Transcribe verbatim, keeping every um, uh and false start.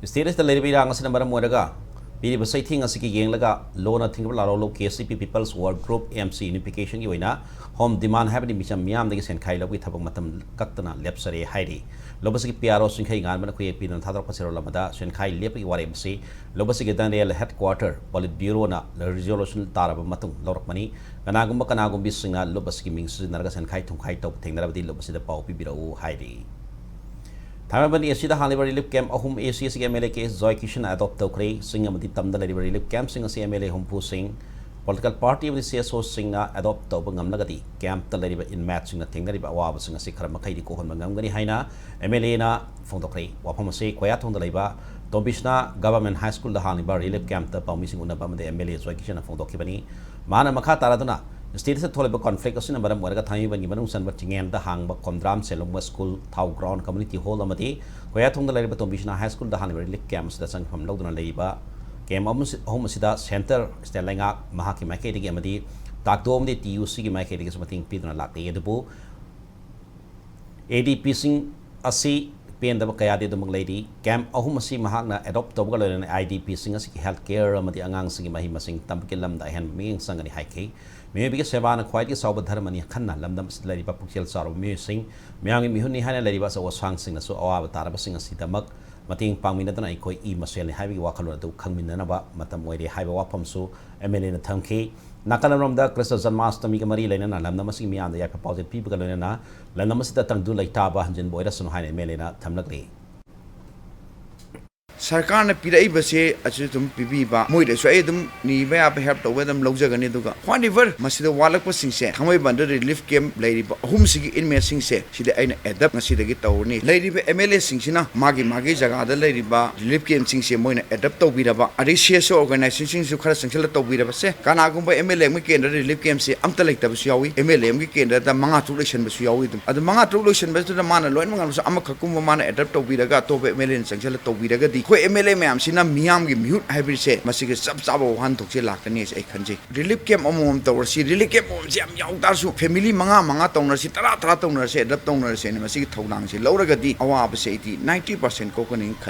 State ꯑꯁꯤꯗ ꯂꯩꯔꯤꯕ ꯏꯔꯥꯡ ꯑꯁꯤꯅ ꯃꯔꯝ ꯑꯣꯏꯔꯒ ꯄꯤꯔꯤꯕ ꯆꯩꯊꯦꯡ ꯑꯁꯤꯒꯤ ꯌꯦꯡꯂꯒ ꯂꯣꯟꯅ ꯊꯤꯡꯕ ꯂꯥꯂꯣꯡ ꯂꯧ KCP People's Work Group, M C, unification ꯒꯤ ꯑꯣꯏꯅ home demand ꯍꯥꯏꯕꯗꯤ ꯃꯤꯆꯝ ꯃꯤꯌꯥꯝꯗꯒꯤ ꯁꯦꯟꯈꯥꯏ ꯂꯧꯕꯒꯤ ꯊꯕꯛ ꯃꯇꯝ ꯀꯛꯇꯅ ꯂꯦꯞꯆꯔꯦ ꯍꯥꯏꯔꯤ꯫ ꯂꯧꯕꯁꯤꯒꯤ PRO ꯆꯤꯡꯈꯩ ꯉꯥꯟꯕꯅ ꯈꯨꯌꯦꯛ ꯄꯤꯗꯨꯅ ꯊꯥꯗꯣꯔꯛꯄ ꯆꯦꯔꯣꯜ ꯑꯃꯗ ꯁꯦꯟꯈꯥꯏ ꯂꯦꯞꯄꯒꯤ ꯋꯥꯔꯦꯞ ꯑꯁꯤ ꯂꯧꯕꯁꯤꯒꯤ ꯗꯟꯔꯦꯜ headquarter Politburo ꯅ resolution ꯇꯥꯔꯕ ꯃꯇꯨꯡ ꯂꯧꯔꯛꯄꯅꯤ꯫ ꯀꯅꯥꯒꯨꯝꯕ ꯀꯅꯥꯒꯨꯝꯕꯤꯁꯤꯡꯅ ꯂꯨꯞ ꯑꯁꯤꯒꯤ ꯃꯤꯡ ꯁꯤꯖꯤꯟꯅꯔꯒ ꯁꯦꯟꯈꯥꯏ ꯊꯨꯝꯈꯥꯏ ꯇꯧꯕ ꯊꯦꯡꯅꯔꯕꯗꯤ ꯂꯨꯞ ꯑꯁꯤꯗ ꯄꯥꯎ ꯄꯤꯕꯤꯔꯛꯎ ꯍꯥꯏꯔꯤ꯫ ꯊꯥꯡꯃꯩꯕꯟ AC ꯗ ꯍꯥꯡꯂꯤꯕ relief camp ꯑꯍꯨꯝ AC ꯁꯤꯒꯤ MLA K Joy Kishan ꯅ adopt ꯇꯧꯈ꯭ꯔꯦ꯫ ꯆꯤꯡ ꯑꯃꯗꯤ ꯇꯝꯗ ꯂꯩꯔꯤꯕ relief camp ꯁꯤꯡ ꯑꯁꯤ MLA ꯍꯨꯝꯐꯨꯁꯤꯡ, political party ꯑꯃꯗꯤ CSO ꯁꯤꯡꯅ adopt ꯇꯧꯕ ꯉꯝꯂꯒꯗꯤ camp ꯇ ꯂꯩꯔꯤꯕ inmate ꯁꯤꯡꯅ ꯊꯦꯡꯅꯔꯤꯕ ꯑꯋꯥꯕꯁꯤꯡ ꯑꯁꯤ ꯈꯔ ꯃꯈꯩꯗꯤ ꯀꯣꯛꯍꯟꯕ ꯉꯝꯒꯅꯤ ꯍꯥꯏꯅ MLA ꯅ ꯐꯣꯡꯗꯣꯛꯈ꯭ꯔꯦ꯫ ꯋꯥꯐꯝ ꯑꯁꯤ ꯈꯣꯌꯥꯊꯣꯡꯗ ꯂꯩꯕ ꯇꯣꯝꯕꯤꯁꯅꯥ Government High School ꯗ ꯍꯥꯡꯂꯤꯕ relief camp ꯇ ꯄꯥꯎꯃꯤꯁꯤꯡ ꯎꯅꯕ ꯑꯃꯗ MLA Joy Kishan ꯅ ꯐꯣꯡꯗꯣꯛꯈꯤꯕꯅꯤ꯫ ꯃꯍꯥꯛꯅ ꯃꯈꯥ ꯇꯥꯔꯗꯨꯅ state ꯑꯁꯤꯗ ꯊꯣꯛꯂꯤꯕ conflict ꯑꯁꯤꯅ ꯃꯔꯝ ꯑꯣꯏꯔꯒ ꯊꯥꯡꯃꯩꯕꯟꯒꯤ ꯃꯅꯨꯡ ꯆꯟꯕ ꯆꯤꯡꯉꯦꯟꯗ ꯍꯥꯡꯕ ꯈꯣꯝꯗ꯭ꯔꯥꯝ ꯁꯦꯂꯨꯡꯕ school, ꯊꯥꯎ ground, community hall ꯑꯃꯗꯤ ꯈꯣꯌꯥꯊꯣꯡꯗ ꯂꯩꯔꯤꯕ ꯇꯣꯝꯕꯤꯁꯅꯥ High School ꯗ ꯍꯥꯡꯂꯤꯕ relief camp ꯑꯁꯤꯗ ꯆꯪꯐꯝ ꯂꯧꯗꯨꯅ ꯂꯩꯔꯤꯕ camp ꯑꯍꯨꯝ ꯑꯁꯤ-, ꯑꯍꯨꯝ ꯑꯁꯤꯗ centre state ꯂꯩꯉꯥꯛ ꯃꯍꯥꯛꯀꯤ ꯃꯥꯏꯀꯩꯗꯒꯤ ꯑꯃꯗꯤ ꯇꯥꯛꯇꯣ ꯑꯃꯗꯤ TUC ꯒꯤ ꯃꯥꯏꯀꯩꯗꯒꯤꯁꯨ ꯃꯇꯦꯡ ꯄꯤꯗꯨꯅ ꯂꯥꯛꯂꯤ꯫ ꯑꯗꯨꯕꯨ ADP ꯁꯤꯡ ꯑꯁꯤ ꯄꯦꯟꯗꯕ ꯀꯌꯥꯗꯤ ꯑꯗꯨꯃꯛ ꯂꯩꯔꯤ꯫ Camp ꯑꯍꯨꯝ ꯑꯁꯤ ꯃꯍꯥꯛꯅ adopt ꯇꯧꯕꯒ ꯂꯣꯏꯅꯅ IDP ꯁꯤꯡ ꯑꯁꯤꯒꯤ health care ꯑꯃꯗꯤ ꯑꯉꯥꯡꯁꯤꯡꯒꯤ ꯃꯍꯩ ꯃꯁꯤꯡ ꯇꯝꯕꯒꯤ ꯂꯝꯗ ꯑꯍꯦꯟꯕ ꯃꯤꯠꯌꯦꯡ ꯆꯪꯒꯅꯤ ꯍꯥꯏꯈꯤ꯫ ꯃꯤꯑꯣꯏꯕꯒꯤ ꯁꯦꯕꯥꯅ ꯈ꯭ꯋꯥꯏꯗꯒꯤ ꯆꯥꯎꯕ ꯙꯔꯃꯅꯤ ꯈꯟꯅ ꯂꯝꯗꯝ ꯑꯁꯤꯗ ꯂꯩꯔꯤꯕ ꯄꯨꯛꯆꯦꯜ ꯆꯥꯎꯔꯕ ꯃꯤꯑꯣꯏꯁꯤꯡ, ꯃꯤꯌꯥꯝꯒꯤ ꯃꯤꯍꯨꯠꯅꯤ ꯍꯥꯏꯅ ꯂꯩꯔꯤꯕ ꯑꯆꯧ ꯑꯁꯥꯡꯁꯤꯡꯅꯁꯨ ꯑꯋꯥꯕ ꯇꯥꯔꯕꯁꯤꯡ ꯑꯁꯤꯗꯃꯛ ꯃꯇꯦꯡ ꯄꯥꯡꯃꯤꯟꯅꯗꯨꯅ ꯑꯩꯈꯣꯏ ꯏ ꯃꯁꯦꯜꯅꯤ ꯍꯥꯏꯕꯒꯤ ꯋꯥꯈꯜꯂꯣꯟ ꯑꯗꯨ ꯈꯪꯃꯤꯟꯅꯅꯕ ꯃꯇꯝ ꯑꯣꯏꯔꯦ ꯍꯥꯏꯕ ꯋꯥꯐꯝꯁꯨ MLA ꯅ ꯊꯝꯈꯤ꯫ ꯅꯥꯀꯜ ꯑꯃꯔꯣꯝꯗ ꯀ꯭ꯔꯤꯁꯅ ꯖꯟꯃꯥꯁꯇꯃꯤꯒ ꯃꯔꯤ ꯂꯩꯅꯅ ꯂꯝꯗꯝ ꯑꯁꯤꯒꯤ ꯃꯤꯌꯥꯝꯗ ꯌꯥꯏꯐ ꯄꯥꯎꯖꯦꯜ ꯄꯤꯕꯒ ꯂꯣꯏꯅꯅ ꯂꯝꯗꯝ ꯑꯁꯤꯗ ꯇꯪꯗꯨ ꯂꯩꯇꯥꯕ ꯍꯟꯖꯤꯟꯕ ꯑꯣꯏꯔꯁꯅꯨ ꯍꯥꯏꯅ MLA ꯅ ꯊꯝꯂꯛꯂꯤ꯫ ꯁꯔꯀꯥꯔꯅ ꯄꯤꯔꯛꯏꯕꯁꯦ ꯑꯁꯤ ꯑꯗꯨꯝ ꯄꯤꯕꯤꯕ, ꯃꯣꯏꯗꯁꯨ ꯑꯩ ꯑꯗꯨꯝ ꯅꯤꯕ ꯌꯥꯕ help ꯇꯧꯕ ꯑꯗꯨꯝ ꯂꯧꯖꯒꯅꯤ꯫ ꯑꯗꯨꯒ whatever ꯃꯁꯤꯗ ꯋꯥꯠꯂꯛꯄꯁꯤꯡꯁꯦ, ꯊꯥꯡꯃꯩꯕꯟꯗ relief camp ꯂꯩꯔꯤꯕ ꯑꯍꯨꯝꯁꯤꯒꯤ inmate ꯁꯤꯡꯁꯦ, ꯁꯤꯗ ꯑꯩꯅ adopt ꯉꯁꯤꯗꯒꯤ ꯇꯧꯔꯅꯤ꯫ ꯂꯩꯔꯤꯕ MLA ꯁꯤꯡꯁꯤꯅ ꯃꯥꯒꯤ ꯃꯥꯒꯤ ꯖꯒꯥꯗ ꯂꯩꯔꯤꯕ relief camp ꯁꯤꯡꯁꯦ ꯃꯣꯏꯅ adopt ꯇꯧꯕꯤꯔꯕ, ꯑꯗꯩ CSO organization ꯁꯤꯡꯁꯨ ꯈꯔ ꯆꯪꯁꯤꯜꯂ ꯇꯧꯕꯤꯔꯕꯁꯦ, ꯀꯅꯥꯒꯨꯝꯕ MLA ꯑꯃꯒꯤ ꯀꯦꯟꯗ꯭ꯔꯗ relief camp ꯁꯦ ꯑꯝꯇ ꯂꯩꯇꯕꯁꯨ ꯌꯥꯎꯏ, MLA ꯑꯃꯒꯤ ꯀꯦꯟꯗ꯭ꯔꯗ ꯃꯉꯥ ꯇꯔꯨꯛ ꯂꯩꯁꯟꯕꯁꯨ ꯌꯥꯎꯏ꯫ ꯑꯗꯨꯝ ꯑꯗꯨ ꯃꯉꯥ ꯇꯔꯨꯛ ꯂꯣꯏꯁꯟꯕꯗꯨꯗ ꯃꯥꯅ ꯂꯣꯏꯅꯃꯛ ꯉꯝꯂꯁꯨ ꯑꯃꯈꯛꯀꯨꯝꯕ ꯃꯥꯅ adopt ꯇꯧꯕꯤꯔꯒ ꯑꯇꯣꯞꯄ MLA ꯅ ꯆꯪꯁꯤꯜꯂ ꯇꯧꯕꯤꯔꯒꯗꯤ ꯑꯩꯈꯣꯏ MLA ꯃꯌꯥꯝꯁꯤꯅ ꯃꯤꯌꯥꯝꯒꯤ ꯃꯤꯍꯨꯠ ꯍꯥꯏꯕꯁꯦ ꯃꯁꯤꯒꯤ ꯆꯞ ꯆꯥꯕ ꯋꯥꯍꯟꯊꯣꯛꯁꯦ ꯂꯥꯛꯀꯅꯤ ꯍꯥꯏꯁꯦ ꯑꯩ ꯈꯟꯖꯩ꯫ Relief camp ꯑꯃꯃꯝ ꯇꯧꯔꯁꯤ, relief camp ꯑꯃꯃꯝꯁꯦ ꯌꯥꯝ ꯌꯥꯎ ꯇꯥꯔꯁꯨ family ꯃꯉꯥ ꯃꯉꯥ ꯇꯧꯅꯔꯁꯤ, ꯇꯔꯥ ꯇꯔꯥ ꯇꯧꯅꯔꯁꯤ, adopt ꯇꯧꯅꯔꯁꯤꯅ ꯃꯁꯤꯒꯤ ꯊꯧꯗꯥꯡꯁꯤ ꯂꯧꯔꯒꯗꯤ ꯑꯋꯥꯕꯁꯦ ꯑꯩꯗꯤ ninety percent ꯀꯣꯛꯀꯅꯤ ꯈꯜꯂꯤ꯫